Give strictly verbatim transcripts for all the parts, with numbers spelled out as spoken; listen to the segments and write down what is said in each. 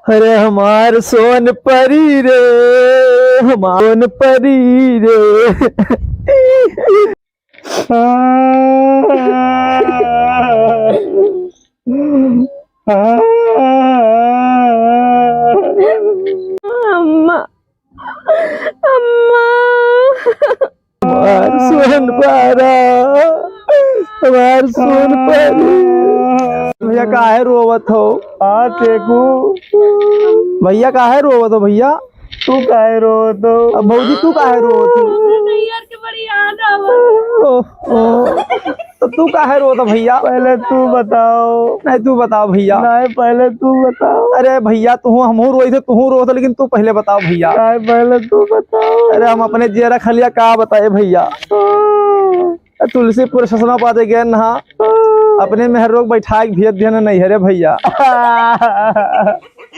अरे हमार सोन परी रे, हमार सोन परी रे। अम्मा, अम्मा। हमार सोन पारा, हमार सोन पारी। भैया काहे रोवत हो? हाँ देखू। भैया काहे रोवत हो भैया? तू काहे रोवत हो? अब भौजी तू काहे रोवत हो? नैहर के बड़ी याद आवत। ओह, ओह। तो तू काहे रोत भैया? पहले तू बताओ। नहीं, तू बताओ भैया। नहीं, पहले तू बताओ। अरे भैया, तू, हमहू रोई थे, तू रोत, लेकिन तू पहले बताओ भैया। नहीं, पहले तू बताओ। अरे हम अपने जियरा खलिया का बताए भैया। तुलसीपुर ससना पाते गए नहा, अपने मेहर रोग बैठा के भेज दिया ना नैहरे भैया।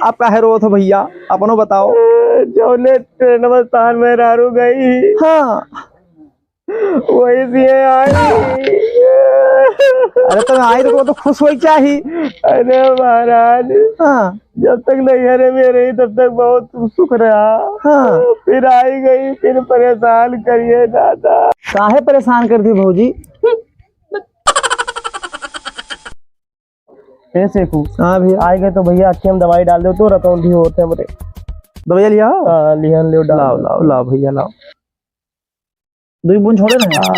आप काहे रोत हो भैया, अपनो बताओ। जौने ट्रेन में तान में रारू गई। हाँ। वही से आई। अरे तो आई तो, तो खुश होई चाही। अरे महाराज, हाँ। जब तक नैहरे में रही तब तक बहुत सुख रहा। हाँ। फिर आई गई, फिर परेशान करिए दादा। काहे परेशान कर दी भौजी? ए सेखू। हाँ भैया। आए गए तो भैया अखिया में दवाई डाल दो तो रतौंधी होते हमरे। दवाई लिया हो? हाँ, लिहन ले डाल लाओ, दो। लाओ, लाओ भैया, लाओ। दुई बूंद छोड़े ना। हाँ।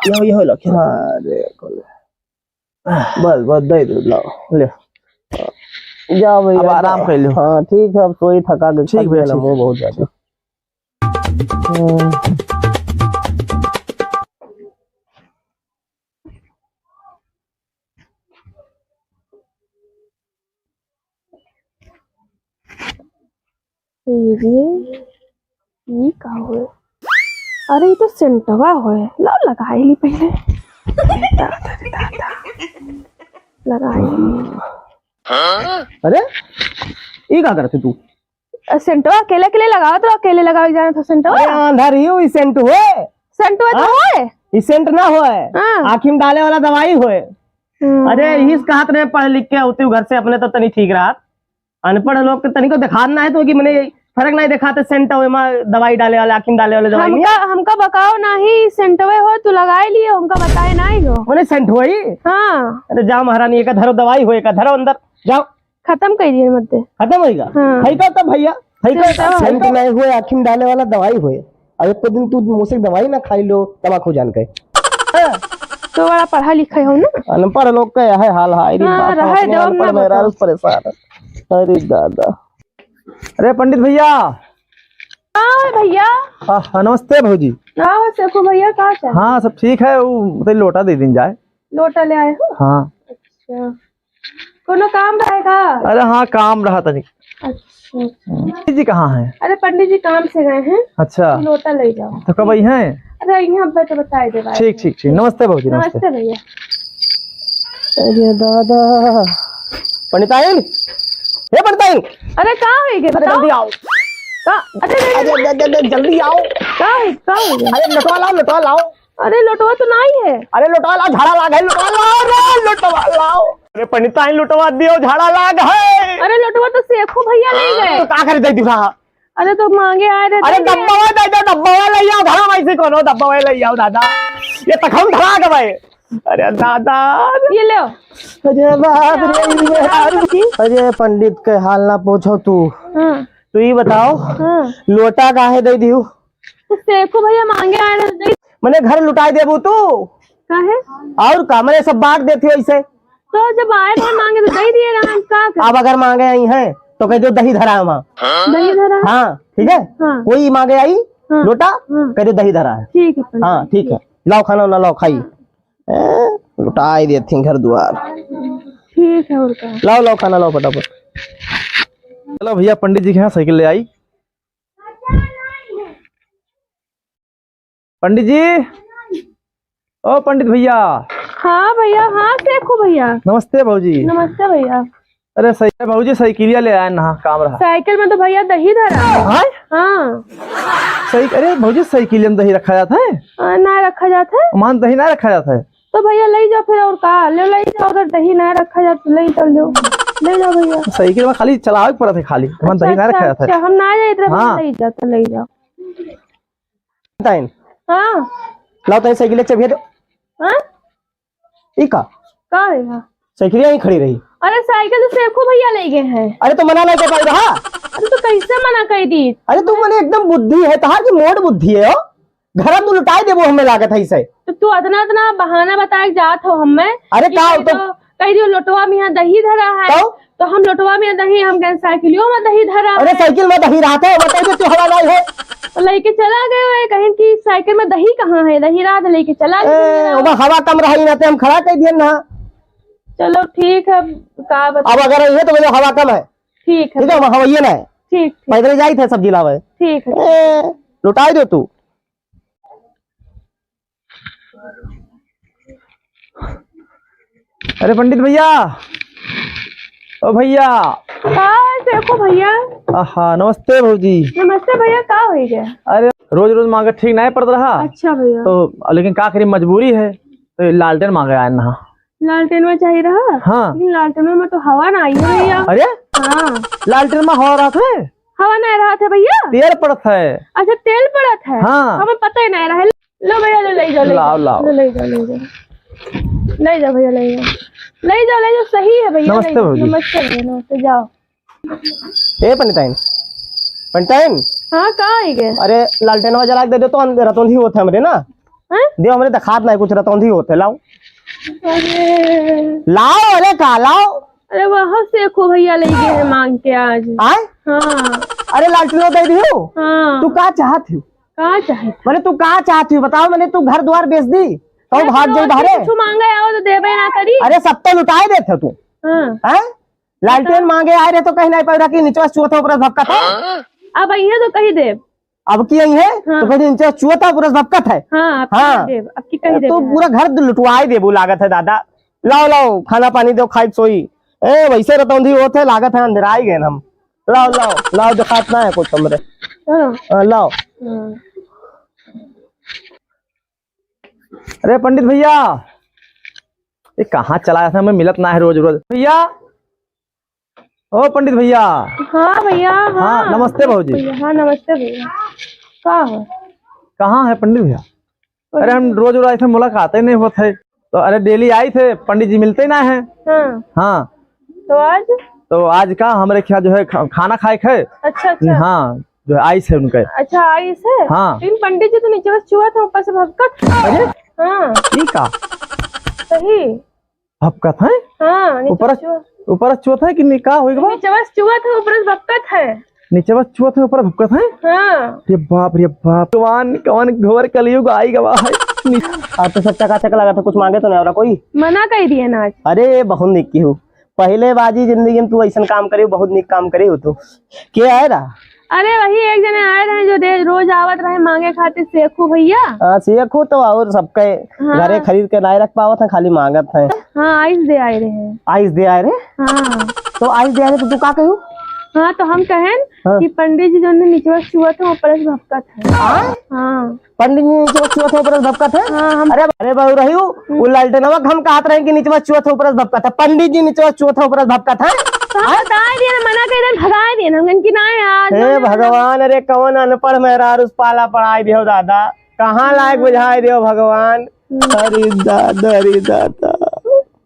ये, ये हो लखिया। अरे, कौन? बस, बस, दे दो, लाओ, ले। जाओ भैया, अब आराम जाओ। कर लो। हाँ, ठीक है, अब सोई थका के, ठीक थक भैया, गया ना ठीक। मुंह बहुत ज्यादा। हम्म। ए रे, ई का होए? अरे, ई तो सेंटवा होए। लाओ, लगाई ली पहले। दादा रे दादा। लगाई ली। अरे, ई का करत है तू? अ, सेंटवा अकेले, अकेले लगावत रहो, अकेले लगावे जाना था सेंटवा। अरे, आंधा रही हो, ई सेंट होए? सेंटवा तो हाँ? होए। ई सेंट ना होए। हाँ। आँखी में डाले वाला दवाई होए। हम्म। अरे, यही से कहत रहे, पढ़ लिख के होती हूँ घर से, अपने तो तनी ठीक रहत। अनपढ़ लोग के तनिको देखात ना है तो कि मने फर्क नहीं देखात है, सेंट होए मा दवाई डाले वाले, आँखी में डाले वाले दवाई नहीं। हमका, हमका बकाओ नाही, सेंटवे हो, तू लगाए लिए, हमका बताए नाही हो। मने सेंट होई? हाँ। अरे जाओ महारानी, एक धरो दवाई हो, एक धरो अंदर, जाओ। खत्म कर दिए मत दे। खत्म होइगा? हाँ। है का तब भैया? है का? सेंट होए। सेंट नहीं हुए, आँखी में डाले वाला दवाई हुए। अब एक दिन तू मुँह से दवाई ना खाई लो, तमाकू जान के। तो बड़ा पढ़ा लिखा हो ना? अनपढ़ लोग का यह हाल है, अरे हाँ, बाप रे, रहे दो अनपढ़ ना मेहरारू बताओ। परेशान। अरे दादा। अरे पंडित भैया। हाँ भैया। आ, नमस्ते भौजी। हाँ, सेखू भैया, का चाही? हाँ, सब ठीक है, वो बताइए, लोटा दे दीन जाए। लोटा ले आए हो? हाँ। अच्छा। कोनो काम रहे का? अरे हाँ, काम रहा तनिक। अच्छा, अच्छा। पंडित जी कहाँ हैं? अरे, पंडित जी काम से गए हैं। अच्छा। लोटा ले जाओ। तो कब आई हैं? अरे, यहाँ पे तो बताए दे भाई। ठीक, ठीक, ठीक। नमस्ते भौजी, नमस्ते। नमस्ते भैया। अरे दादा। पंडिताइन, हे पंडिताइन। अरे, का होई गे? अरे, बताओ। जल्दी आओ। का? अरे, अरे, अरे, अरे, अरे, जल्दी आओ। का होई, का होई गे? अरे, लोटवा लाओ, लोटवा लाओ। अरे, लोटवा तो नाई है। अरे, लोटवा लाओ, झाड़ा लाग है, लोटवा लाओ रे, लोटवा लाओ। अरे, पंडिताइन, लोटवा दियो, झाड़ा लाग है। अरे, लोटवा तो सेखू भैया ले गए। तो का करे दे दिखा? अरे, तो मांगे आए रहे, अरे, दे दिए। डब्बा दे दो, डब्बा ले आओ, घर में से कोनो डब्बा ले आओ, दादा। ये तखन धरा के भाई। अरे, दादा। ये लो। अरे, बाप रे, ये यार। अरे, पंडित के हाल ना पूछो तू। हाँ। तू ये बताओ, हाँ। लोटा काहे दे दियो? तो सेखू भैया मांगे आए रहे, दे। मने घर लुटाई देबू तू? काहे? और का, मने सब बांट देती हो ऐसे? तो जब आए थे मांगे तो दे दिए रहा, हम का करें? अब अगर मांगे आई हैं तो कह दो दही धरा है वहाँ। दही धरा? हाँ, ठीक है। हाँ। कोई मांगे आई हाँ। लोटा, हाँ। कह दो दही धरा है। ठीक है पंडित। हाँ, ठीक है, लाओ खाना वाना लाओ, खाई। हाँ। ए, लुटाई देती घर द्वार। ठीक है, और का? लाओ, लाओ खाना लाओ फटाफट। चलो भैया, पंडित जी के यहाँ साइकिल ले आई। पंडित जी, ओ पंडित भैया। हाँ भैया, हाँ सेखू भैया। नमस्ते भौजी। नमस्ते भैया। अरे सही है भौजी, साइकिलिया ले आए ना, काम रहा। साइकिल में तो भैया दही धरा है। हाँ? हाँ। सही, अरे भौजी, साइकिलिया में दही रखा जाता है? हाँ, ना रखा जाता है। मान दही ना रखा जाता है? तो भैया ले जाओ फिर, और का, ले, ले जाओ, अगर दही ना रखा जाता तो ले जाओ, लो। ले जाओ भैया। साइकिल में खाली चलावे के पड़त है खाली, हम अच्छा, दही ना अच्छा, रखा था। अच्छा, हम ना जाइत रहे, हाँ। ले जाओ, तो ले जाओ। ताइन। हाँ। लाओ ताइन साइकिल के चाबी दो। हाँ? ई का? का है? साइकिल यहीं खड़ी रही। अरे साइकिल तो शेखू भैया ले गए हैं। अरे तो मना नहीं कर पाई रहा। अरे तो कैसे मना कर दी? अरे तू मने एकदम बुद्धि है, तहार की मोट बुद्धि है हो। घर तू लुटाई देबो हमें लागत है इसे। तो तू अतना अतना बहाना बताए के जात हो हमें अरे कि का कह तो दो, कह दियो लोटवा में यहाँ दही धरा है। तो? तो हम लोटवा में दही, हम कहें साइकिलियों में दही धरा अरे है। साइकिल में दही रहत है, बताइए तू हवा नहीं है। तो लेके चला गए है, कहें कि साइकिल में दही कहाँ है, दही रात लेके चला ए, गए। ओमा हवा कम रही रहते, हम खड़ा कर दिए ना। चलो ठीक है, अब का बता। अब अगर ये तो बोले हवा कम है। ठीक है। ठीक है, हम हवाइए ना है। ठीक, ठीक। पैदल जाई थे सब्जी लावे। ठीक है। ए, लुटाई दो तू। अरे पंडित भैया, ओ भैया। का है शेखू भैया? आहा, नमस्ते भौजी। नमस्ते भैया, का होइ गया? अरे रोज रोज मांगे ठीक नहीं पड़त रहा। अच्छा भैया। तो लेकिन का करी, मजबूरी है, तो ये लालटेन मांगे आए ना। लालटेन में चाहिए रहा? हाँ। लेकिन लालटेन में तो हवा ना आई है भैया। अरे? हाँ। लालटेन में हवा रहत है? हवा नहीं रहत है भैया। तेल पड़त है। अच्छा, तेल पड़त है? हाँ। हमें पता ही नहीं रहा। लो भैया, लो, ले जाओ, ले लाओ, जाओ। लाओ। लो, ले जाओ, ले जाओ। ले जाओ भैया, ले जाओ। ले जाओ, ले जाओ, सही है भैया, नमस्ते ले जाओ। भौजी। नमस्ते भैया, नमस्ते, जाओ। ए पंडिताइन, पंडिताइन। हाँ, का है के? अरे लालटेनवा जला के दे दो तो, हम रतौंधी होत है हमरे ना। हैं? दे हमरे दिखात नहीं कुछ, रतौंधी होत है, लाओ। अरे। लाओ, अरे का लाओ? अरे वह शेखू भैया ले गए हैं मांग के आज। आए? हाँ। अरे लालटेनवा दे दियो। हाँ। तू का चाहत हो? का चाहत? मने तू का चाहत हो बताओ, मने तू घर द्वार बेच दी? तो अरे भाग तो जाई बाहरे? कुछ मांगे आओ तो देबे ना करी। अरे सब तो लुटाए देत है तू। हाँ। हैं? लालटेन मांगे आए रहे तो कहीं नहीं पाई रहा कि निचवा चुअत है, ऊपर भपकत है। अब अइहे तो कही देब। अब की अइहे हाँ। तो कहीं निचवा चुअत है, ऊपर भपकत है। हाँ, अब हाँ। कही देब, अब की कही देब तो हम। पूरा घर लुटवाई देबू लागत है दादा। लाओ, लाओ, खाना पानी दो, खाई सोई। ए, वैसे रतौंधी होत है, लागत है अंधेराई गए हम। लाओ, लाओ, लाओ, दिखात ना है कुछ हमरे। हाँ। हाँ, लाओ। हाँ। अरे पंडित भैया, ये कहाँ चला जाता है, हमें मिलत ना है रोज रोज। भैया, ओ पंडित भैया। हाँ भैया, हाँ, हाँ। नमस्ते भौजी। भैया, हाँ, नमस्ते भैया। का है? कहाँ है पंडित भैया? अरे हम रोज रोज ऐसे मुलाकात ही नहीं होत है, तो अरे डेली आई थे, पंडित जी मिलते ही ना है। हाँ। हाँ। तो आज? तो आज का हमरे क्या जो है खा-, खाना खाए खे। अच्छा, अच्छा। हाँ, जो है आइस है उनके। अच्छा, आइस है? हाँ। लेकिन पंडित जी तो नीचे बस चुआ था, ऊपर से भपकत। अरे? हाँ। ई का? सही। भपकत है? हाँ, नीचे ऊपर बस चुआ। ऊपर चुआ था कि नहीं, का होई बा? नीचे बस चुआ था, ऊपर से भपकत है। नीचे बस चुआ था, ऊपर भपकत है? हाँ। रे बाप, रे बाप। भगवान, कौन घोर कलयुग आई गवा है। आप तो सब चकाचक लगा था, कुछ मांगे तो नहीं हो रहा कोई? मना कर दिया ना आज। अरे, बहुत निक की हो। पहले बाजी जिंदगी में तू ऐसन काम करे, बहुत निक काम करे हो तू। के आए रहा? अरे वही एक जने आए रहे जो दे-, रोज आवत रहे मांगे खातिर, शेखू भैया। हाँ, शेखू तो और सबके हाँ। घरे खरीद के नाय रख पावत है, खाली मांगत है। हाँ, आइस दे आए रहे। आइस दे आए रहे? हाँ। तो आइस दे आए रहे तो तू का कहू? हाँ, तो हम कहेन हाँ। कि पंडित जी जो निचवा छुअत है, ऊपर से भपकत है। हाँ? हाँ। पंडित जी निचवा छुअत है, ऊपर से भपकत है? हाँ, हम अरे, अरे बाबू रही हूँ, हम्म। वो लालटेनवा के हम कहत रहे कि निचवा छुअत है, ऊपर से भपकत है। पंडित जी निचवा छुअत है, ऊपर से भपकत है? तो हम बताए दिए ना, मना कर देन, भगाए दिए ना, हम कहेन कि ना यार, हे ना, ना, ना। भगवान, अरे कौन अनपढ़ मेहरारू से पाला पड़ाई दियो दादा, कहाँ लायक हम्म। बुझाई दियो भगवान। हम्म। अरे दादा, अरे दादा।